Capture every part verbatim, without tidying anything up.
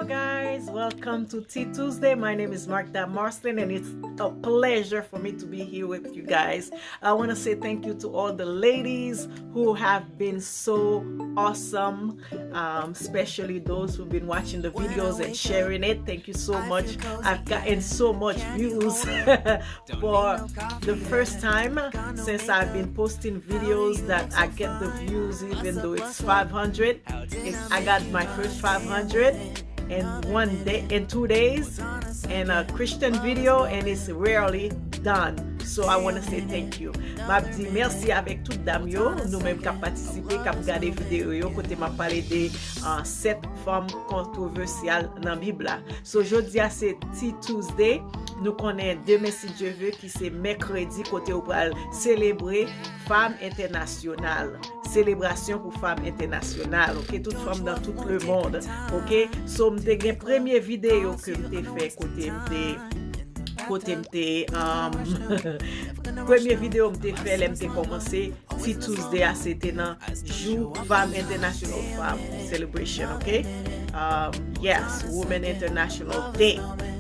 Guys, welcome to Tea Tuesday. My name is Martha Marcelin, and it's a pleasure for me to be here with you guys. I want to say thank you to all the ladies who have been so awesome, um, especially those who've been watching the videos and sharing it. Thank you so much. I've gotten so much views for the first time since I've been posting videos that I get the views, even though it's five hundred. It's, I got my first five hundred in one day, in two days, and a Christian video, and it's rarely done. So I want to say thank you. M ap di mèsi avèk tout dam yo, nou menm k ap patisipe, k ap gade videyo yo, kote m ap pale de uh, sèt fanm kontwovesyal nan Bib la. So jodi a se Tea Tuesday. Nou konnen demen, si Dye ve, ki se mèkredi, kote yo pral selebre fanm entènasyonal. Selebrasyon pou fanm entènasyonal, ok? Tout fanm dans tout le monde, ok? So, m te gen premye videyo ke m te fè kote m te, kote m te, um, premye videyo m te fè lè m te kòmanse Tea Tuesday a, se te nan jou Fanm Entènasyonal Fanm Celebration, ok? Um, yes, Women International Day,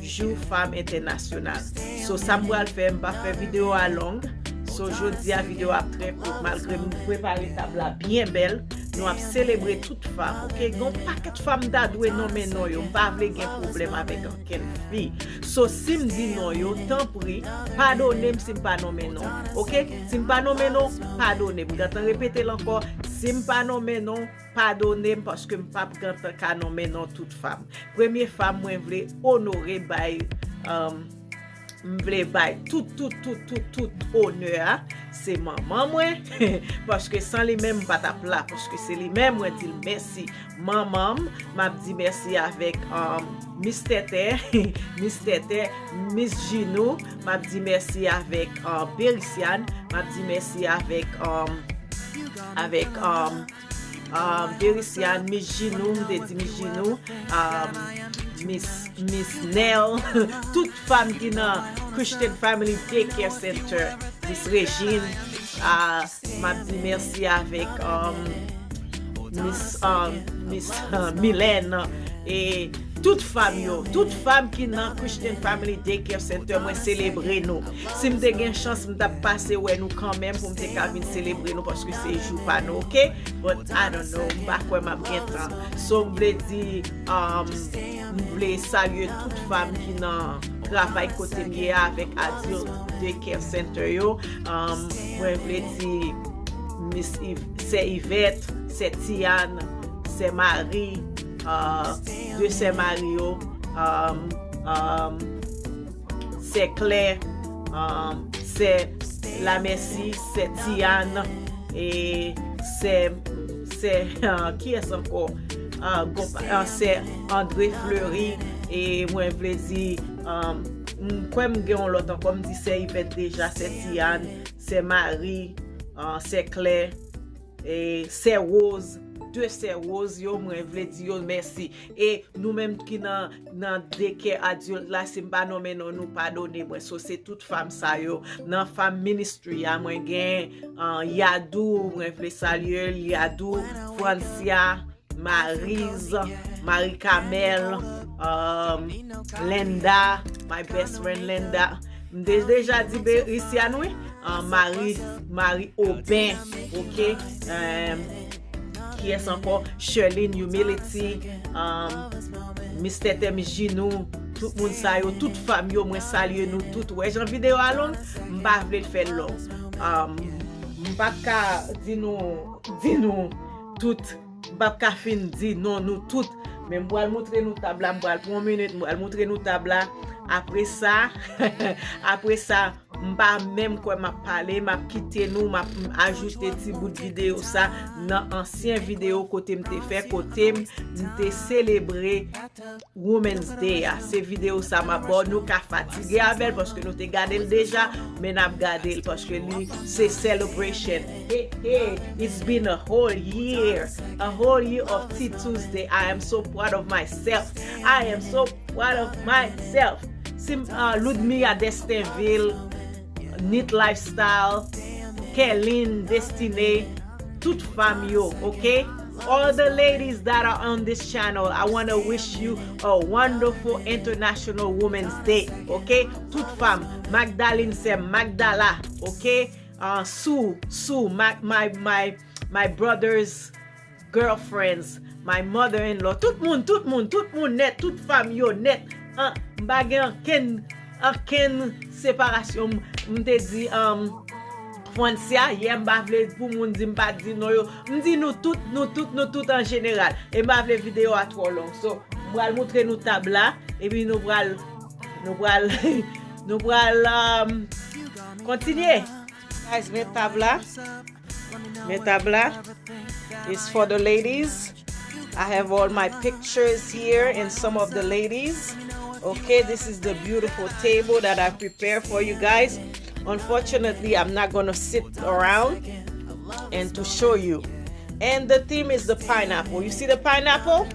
jou fanm entènasyonal. So, sa m pral fè, m pa fè videyo a long. So, jodi a, videyo a ap trè kout, malgre m prepare tab la byen bèl. Nou ap selebre tout fanm, ok? Gon pakèt fanm m ta dwe nonmen non yo, m pa vle gen pwoblèm avèk ankenn fi. So, si m di non yo, tanpri, padone m si m pa nonmen non, ok? Si m pa nonmen non, padone m. M gentan repete l ankò, si m pa nonmen non, padone m, paske m p ap gentan ka nonmen non tout fanm. Premye fanm mwen vle onore bay, um, m vle bay tout, tout, tout, tout, tout onè a, se manman mwen, paske san li menm m pa t ap la, paske se li menm mwen di l mèsi. Manman m, m ap di mèsi avèk, um, Miss Tètè, Miss Tètè, Miss Jinou, m ap di mèsi avèk, uh, Berisiane, m ap di mèsi avèk, um, avèk, um, um, Berisiane, Miss Jinou, m te di Miss Jinou, um, Miss, Miss Nel, tout fanm ki nan Christian Family Daycare Center, Miss Regine, uh, m ap di mèsi avèk, um, Miss, um, Miss, uh, Mylène, e tout fanm yo, tout fanm ki nan Christian Family Daycare Center, mwen selebre nou. Si m te gen chans, m t ap pase wè nou kanmenm pou m te ka vin selebre nou, paske se jou pa nou, ok? But I don't know, m pa kwè m ap gen tan. So, m vle di, um, m vle salye tout fanm ki nan travay kote m ye a avèk Adult Daycare Center yo. Um, mwen vle di Miss Yv-, Sè Yvette, Sè Tiane, Sè Marie, uh, de Sè Marie yo, um, um, Sè Klè, um, Sè Lamèsi, Sè Tiane, e Sè, Sè, uh, kiyès ankò? Uh, gon pa, uh, Sè André Fleury, e mwen vle di, um, m kwè m gen yon lòt ankò, m di Sè Yvette deja, Sè Tiane, Sè Marie, uh, Sè Klè, e Sè Rose, de Sè Rose yo, mwen vle di yo mèsi. E nou menm ki nan, nan daycare adult la, si m pa nonmen non nou, padone mwen. So, se tout fanm sa yo. Nan fanm ministry a, mwen gen, uh, Yadou, mwen vle salye l, Yadou, Francia, Mariz, Marie Camel, um, Linda, my best friend Linda. M te deja di Berisiane, wi. Uh, Marie, Marie Aubin, ok. Um, kiyès ankò? Sherline Humility, um, Miss Tètè, Miss Jinou, tout moun sa yo, tout fanm yo, mwen salye nou tout. Wè jan videyo a long, m pa vle l fè long. Um, m p ap ka di nou, di nou tout, m p ap ka fin di non nou tout, men m pral moutre nou tab la, m pral pran yon minit, m pral moutre nou tab la. Apre sa, apre sa, m pa menm kwè m ap pale, m ap kite nou, m ap ajoute ti bout videyo sa nan ansyen videyo kote m te fè, kote m, m te selebre Women's Day a. Se videyo sa m ap ba w, nou ka fatige avè l paske nou te gade l deja, men n ap gade l paske li se celebration. Hey, hey, it's been a whole year, a whole year of Tea Tuesday. I am so proud of myself. I am so proud of myself. Si m, uh, Ludmilla Destinville, Neat Lifestyle, Kerline, Destine, tout fanm yo, ok? All the ladies that are on this channel, I want to wish you a wonderful International Women's Day, okay? Tout fanm, Magdalene Sèm, Magdala, okay? Uh, Sue, Sue, my, my, my, my brother's girlfriends, my mother-in-law, tout moun, tout moun, tout moun nèt, tout fanm yo nèt. An, m pa gen ankenn, ankenn separasyon. M, m te di, um, Francia, yè m pa vle pou moun di m pa di non yo. M di nou tout, nou tout, nou tout an jeneral. E m pa vle videyo a twò long. So, m pral moutre nou tab la. Epi nou pral, nou pral, nou pral, um, kontinye. Guys, men tab la. Men tab la. It's for the ladies. I have all my pictures here and some of the ladies. Okay, this is the beautiful table that I prepared for you guys. Unfortunately, I'm not gonna sit around and to show you. And the theme is the pineapple. You see the pineapple?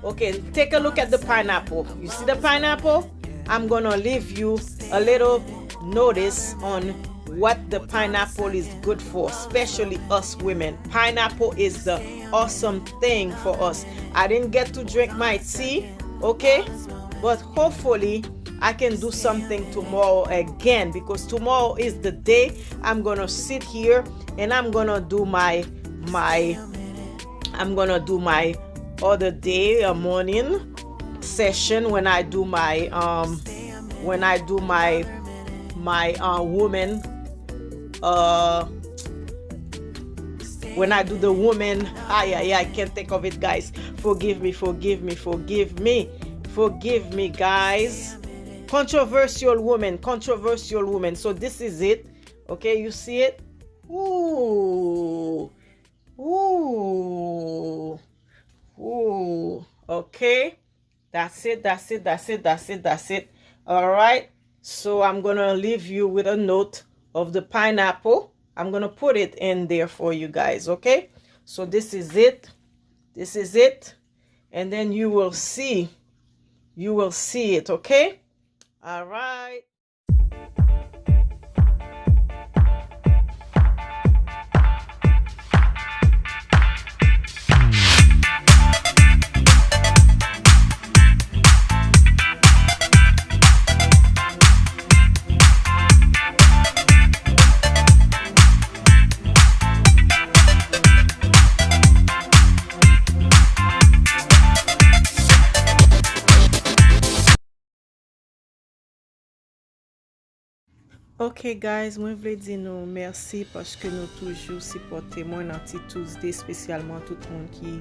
Okay, take a look at the pineapple. You see the pineapple? I'm gonna leave you a little notice on what the pineapple is good for, especially us women. Pineapple is the awesome thing for us. I didn't get to drink my tea, okay? But hopefully, I can do something tomorrow again, because tomorrow is the day I'm gonna sit here and I'm gonna do my, my, I'm gonna do my other day, a morning session when I do my, um, when I do my, my, uh, woman, uh, when I do the woman, ay, ay, ay, can't think of it, guys. Forgive me, forgive me, forgive me, forgive me, guys. Controversial woman, controversial woman. So this is it. Okay, you see it? Ooh. Ooh. Ooh. Okay. That's it, that's it, that's it, that's it, that's it. All right. So I'm gonna leave you with a note of the pineapple. I'm gonna put it in there for you guys, okay? So this is it. This is it. And then you will see. You will see it, okay? All right. Ok, guys, mwen vle di nou mèsi paske nou toujou sipòte mwen nan Ti Tuesday, espesyalman tout moun ki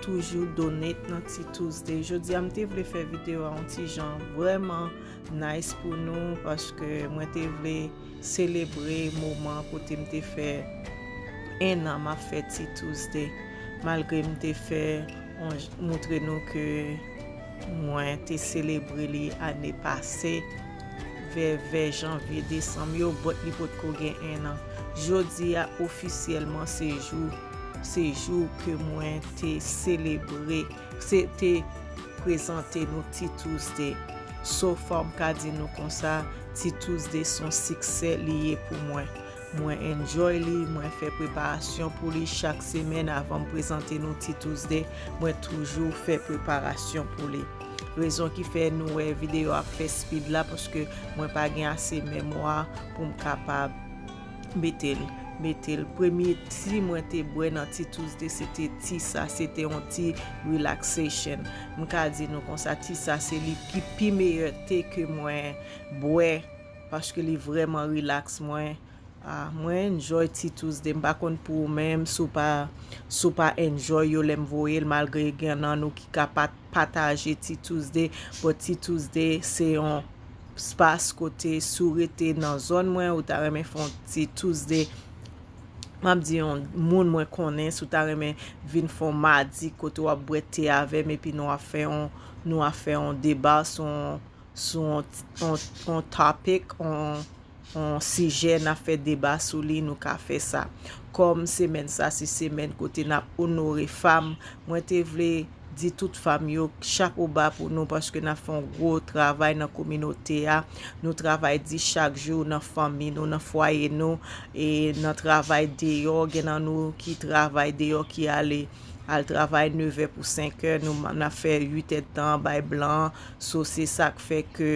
toujou donate nan Ti Tuesday. Jodi a, m te vle fè videyo a yon ti jan vrèman nice pou nou, paske mwen te vle selebre moman kote m te fè en an m ap fè Ti Tuesday. Malgre m te fè yon j-, moutre nou ke mwen te selebre li ane pase, vè, vè janvye, desanm yo, but li potko gen en an. Jodi a, ofisyèlman, se jou, se jou ke mwen te selebre, se te prezante nou Ti Tuesday. So far, m ka di nou konsa, Ti Tuesday se yon siksè li ye pou mwen. Mwen enjoy li, mwen fè preparasyon pou li chak semèn avan m prezante nou Ti Tuesday, mwen toujou fè preparasyon pou li. Rezon ki fè nou wè videyo ap fè speed la, paske mwen pa gen ase memwa pou m kapab mete l, mete l. Premye ti mwen te bwè nan Ti Tuesday, se te ti sa, se te yon ti relaxation. M ka di nou konsa, ti sa se li ki pi meyè te ke mwen bwè, paske li vrèman relax mwen. Ah, mwen enjoy Ti Tuesday. M pa konn pou ou menm, si w pa, si w pa enjoy yo lè m voye l, malgre gen nan nou ki ka pa pataje Ti Tuesday, but Ti Tuesday se yon spas kote si w rete nan zòn mwen, ou ta renmen fè yon Ti Tuesday, m ap di yon moun mwen konnen, si w ta renmen vin fè yon madi kote w ap bwè te avè m, epi nou ap fè yon, nou ap fè yon deba sou yon, sou yon, yon, yon topic, yon, yon sijè, n ap fè deba sou li, nou ka fè sa. Kòm semèn sa se semèn kote n ap onore fanm, mwen te vle di tout fanm yo, chapo ba pou nou, paske n ap fè yon gwo travay nan kominote a. Nou travay di chak jou nan fanmi nou, nan fwaye nou, e nan travay deyò. Gen nan nou ki travay deyò, ki ale al travay nevè pou senkè, nou n ap fè uit èdtan bay blan. So se sa k fè ke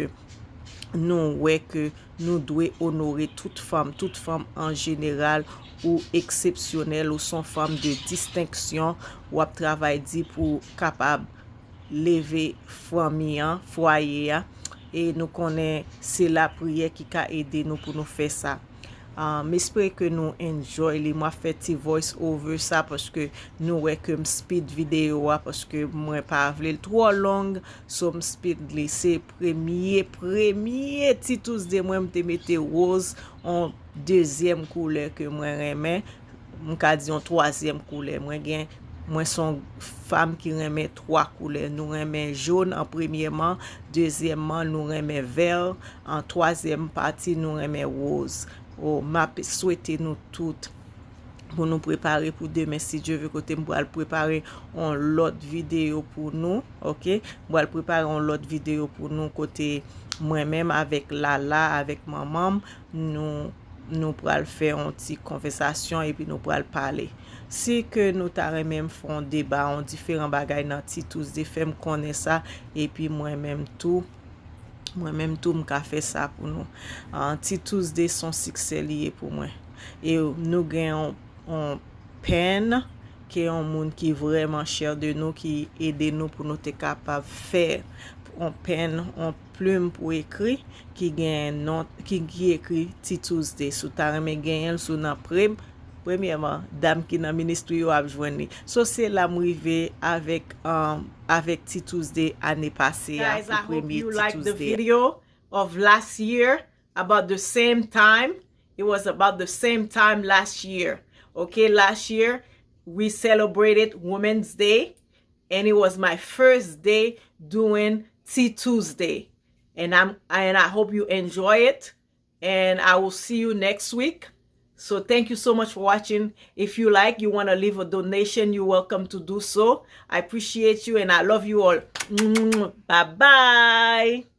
nou wè ke nou dwe onore tout fanm, tout fanm an jeneral. Ou eksepsyonèl, ou s on fanm de distenksyon, w ap travay di pou w kapab leve fanmi an, fwaye a, e nou konnen se lapriyè ki ka ede nou pou nou fè sa. M espere ke nou enjoy li. Mwen ap fè ti voice over sa paske nou wè ke m speed videyo a paske mwen pa vle l twò long. So m speed li. Se premye, premye Ti Tuesday mwen, m te mete Rose an dezyèm koulè ke mwen renmen. M ka di yon twazyèm koulè. Mwen gen, mwen s on fanm ki renmen twa koulè. Nou renmen jòn an premyèman, dezyèmman nou renmen vè, an twazyèm pati nou renmen woz. O, m ap swete nou tout pou nou prepare pou demen, si Dye ve, kote m pral prepare yon lòt videyo pou nou, oke? M pral prepare yon lòt videyo pou nou kote mwen menm avèk Lala, avèk manman m, nou nou pral fè yon ti konvèsasyon epi nou pral pale. Si ke nou ta renmen m fè yon deba, yon diferan bagay nan Ti Tuesday, fè m konnen sa, epi mwen menm tou, mwen menm tou m ka fè sa pou nou. Ti Tuesday s on siksè li ye pou mwen. E nou gen yon, yon pen, ke yon moun ki vrèman chè de nou, ki ede nou pou nou te kapab fè yon pen, yon plim pou ekri, ki gen non, ki, ki ekri Ti Tuesday. Si w ta renmen genyen l, si w nan pre m, premyèman, dam ki nan ministri yo ap jwenn li. So se la m rive avèk, um, avèk Ti Tuesday ane pase a. Guys, I hope you like the video of last year, about the same time. It was about the same time last year. Okay, last year we celebrated Women's Day, and it was my first day doing Ti Tuesday. And I'm and I hope you enjoy it. And I will see you next week. So thank you so much for watching. If you like, you want to leave a donation, you're welcome to do so. I appreciate you and I love you all. Bye bye.